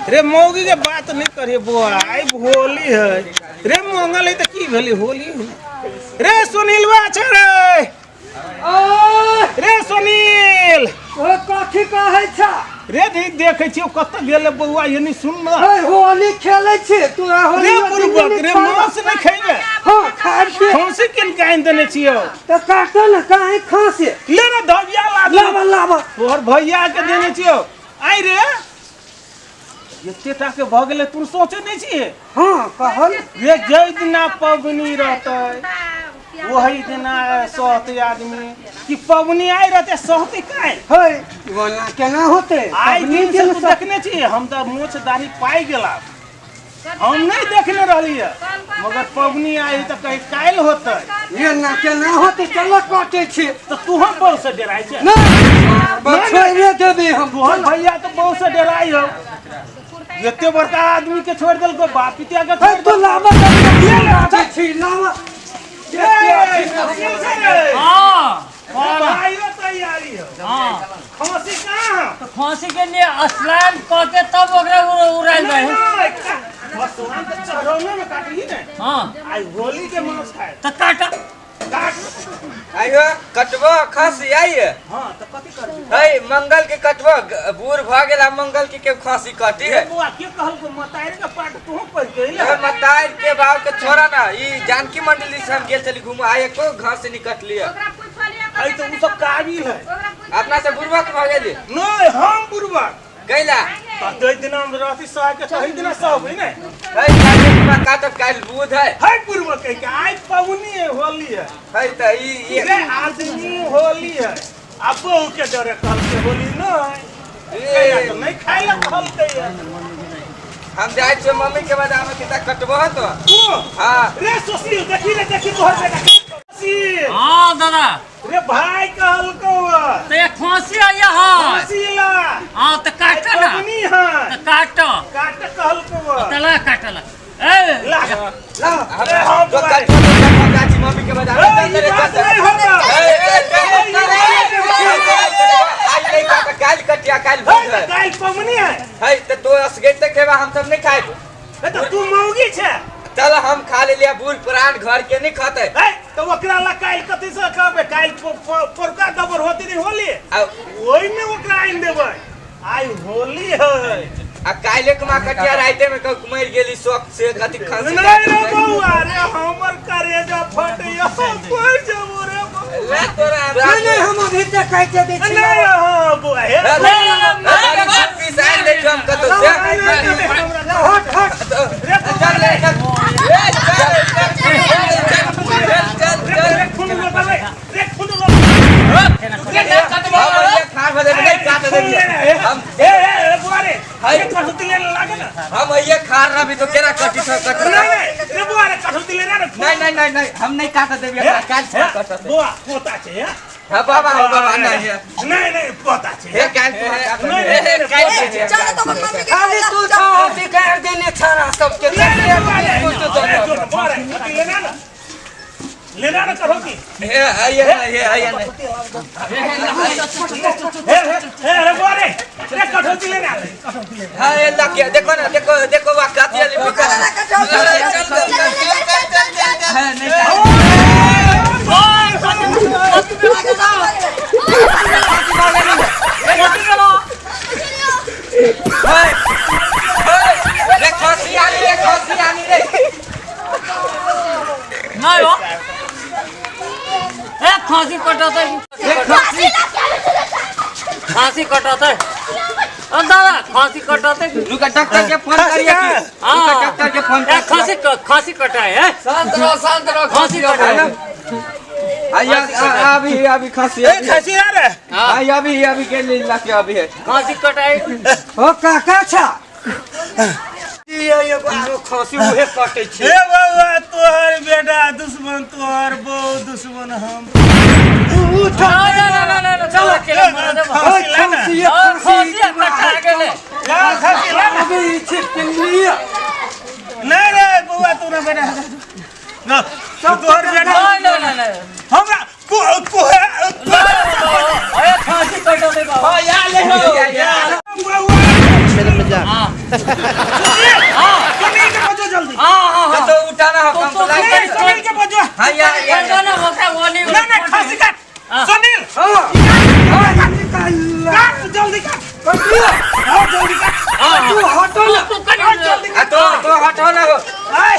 रे मौगी के बात नहीं करिए बौआ, आइ होली है रे, मंगल है तऽ की भेलै होली है। रे सुनीलवा छै रे, रे सुनील। ओ कथी कहै छ रे? देखै छियौ कतऽ गेलै बौआ, एनी सुन न। हे, होली खेलै छी तोरा होली रे बुड़बक रे, मांस नहि खैबे? हँ, खाइ छी। खाँसी किन के आनि देने छियौ? तऽ काटऽ ने काहे खाँसी। ले ने धबिया ला दे। लाबऽ लाबऽ। तोहर भैया के देने छियौ आइ। रे एते टा के भऽ गेलै, तू सोचे नहि छियै? हँ, कहल। रे जै दिना पबनी रहतै वही दिना सहतै आदमी, कि पबनी आइ रहतै सहतै काल्हि? हे, ओना केना होतै? आइ पबनी दिन से दिन तू देखने छी, हम तऽ मोछ दाढ़ी पाइ गेला, हम नहि देखने रहलियै, मगर पबनी आई तऽ कही काल्हि होतै। एना केना होतै? चल काटै छी। तऽ तू हम बहु से डराइ छै? नहि, छोड़िए देबै हम। तोहर भैया तऽ बहु से डराइ हो, एते बड़का आदमी के छोड़ देलको, बाप पितिया के हे छोड़ तू देलको। लाबऽ लाबै छी, लाबऽ। हाँ। भाइयो तैयारी हो? हाँ। खांसी कहाँ? तो खांसी के लिए स्नान कऽ के तब ओकरा उड़ायल जाइ है। नहीं, भगवान तऽ चढ़ौने में काटली ने। हाँ। आई होली के मांस खाए। तो काट। काट। आइयो कटबो खांसी आइए? हाँ, तऽ कथी करबी? है मंगल के कटबो, बूढ़ भऽ गेल आ मंगल के के खांसी कटी है? बौआ, के कहलको मतारी के पाट तू पढ़ गेल? हे मतार के बाप के छोड़ा ना, ई जानकी मंडली से हम गेल चली घूम आइ, एको घर से निकट लिया। आई तो उ सब काबिल है। अपना से बुढ़वा के भऽ गेली? नहीं, हम बुढ़वा गैला तऽ दई दिना हम रहती सह के तही दिना सहबै ने। है काल्हि बुढ़वा काटब, काल्हि बुध है। है बुढ़वा कह के आज पबनी है, होली है। है तऽ ई ई रे आदमी होली है आ बहू के डरे कहलकै होली नहीं ए, तऽ नहीं खाय लए कहलकै है। हम जाइ छियै मम्मी के बताबे कि तऽ कटबो तो। तू? हाँ। रे सुशील, देखी रे, देखी तोहर बेटा सुशील। हाँ दादा। रे भाई कहलकौ तो ये खांसी आइए हाँ। खांसी ला। हाँ, तो काट ना। पबनी है। तो काट। काट कहलकौ। तला काटला ए। ला ला अरे हम जो बुआरे। कटबो तो कटबो, जाइ छी मम्मी के बताबे। ए, चल ई रे, बात चल नहीं होता। ए, ए, चल, चल, चल, चल, आइ नहि काटब, काल्हि कटिया, काल्हि है बुध है। तऽ काल्हि पबनी है। है तऽ तो असगरे तऽ खेबा, हम सब नहि खायब। है तऽ तू मौगी छै। चल हम खा लेलियै, बूढ़ पुरान घर के नहि खतै। है तऽ ओकरा ला काल्हि कथी से कहबै? काल्हि पोरका दबर होती नहीं होली, आ ओहिमे ओकरा आनि देबै, आइ होली है। आ काल्हि एक माँ कटिया राइते में मरि गेली शौक से, कथी खांसी। नहीं रे बौआ रे, हमर करेजा फटैया, मर जेबो रे बौआ। ले तोरा नहीं नहीं, हम अभी तक काटि दै छी। नहीं, हाँ बौआ, हे। पीस आनि दै छियौ हम कतौ से। हट हट। रे बौआ चल रे, चल ए, चल चल चल चल चल। रे खून लगबै, रे खून लगबै। हम ये खार भऽ देबै, नहि काट देबै हम। ए ए ए बुआ रे, है। रे कठौती ले लागे ना। हम ये खार रहबी तो केना कटी छ कटी? नहीं नहीं रे बुआ रे, कठौती ले ना रे। नहीं नहीं नहीं नहीं, हम नहीं काट देबै हमरा, काल्हि छोड़ कटत। बुआ पोता छै हे? हाँ बाबा, हाँ बाबा, नहीं है। नहीं नहीं, पोता छै। हे काल्हि तोरा काट नहीं, देबै। नहीं, हे काल्हि छै। चलो तो अपन मम्मी के खाली तू छा बिगाड़ देने छाड़ा सबके। नहीं नहीं बुआ रे, अरे जो बुआ रे, कथी लेना ना, लेना ना कठौती। हे आइए हे आइए नहीं। हे हे हे अरे बुआ रे, रे कठौती लेना, कठौती लेना। हाँ ये लग गया, देखो ना, देखो देखो, वाह काटी वाली बिका। चल चल चल चल चल चल। हाँ नहीं। हाय हाय रे, खांसी आनी रे, खांसी आनी रे। नहीं हो, ए खांसी कटत है, खांसी कटत है। ओ दादा, खांसी कटत है। रुका, डॉक्टर के फोन करिए कि रुका, डॉक्टर के फोन ए कर। खांसी खांसी कटाए है। शांत रहो, शांत रहो, खांसी कटाए। आइए, अभी अभी खांसी ए खांसी आ रे। आई अभी अभी के लिए लाके अभी है। खांसी कटाए। ओ काका छा ये एगो आरो खांसी उहे कटै छै। हे बउआ, तोहर बेटा दुश्मन, तोहर बहू दुश्मन, हम उठ। ना ना ना ना ना, चल अकेले मरा देबो। खांसी ला ना। खांसी। और खांसी कटा गेले। ला खांसी ला ना। अभी ई छिटकली। नहीं रे बउआ, तू ना बेटा ना, तोहर बेटा। नहीं नहीं नहीं नहीं। हमरा को को अरे खांसी कटा दे बाबा। या ले हो। बउआ। हां। सुनील के बजो जल्दी। हां हां हां। तो उठाना हो कम तो- नहीं, सुनील के बजो। हां यार यार। ना होता होली। ना ना, खांसी काट। सुनील हां काट जल्दी काट। हां जल्दी काट। तू हटो ना। तू कनी जल्दी आ तो हटो ना हो। आय।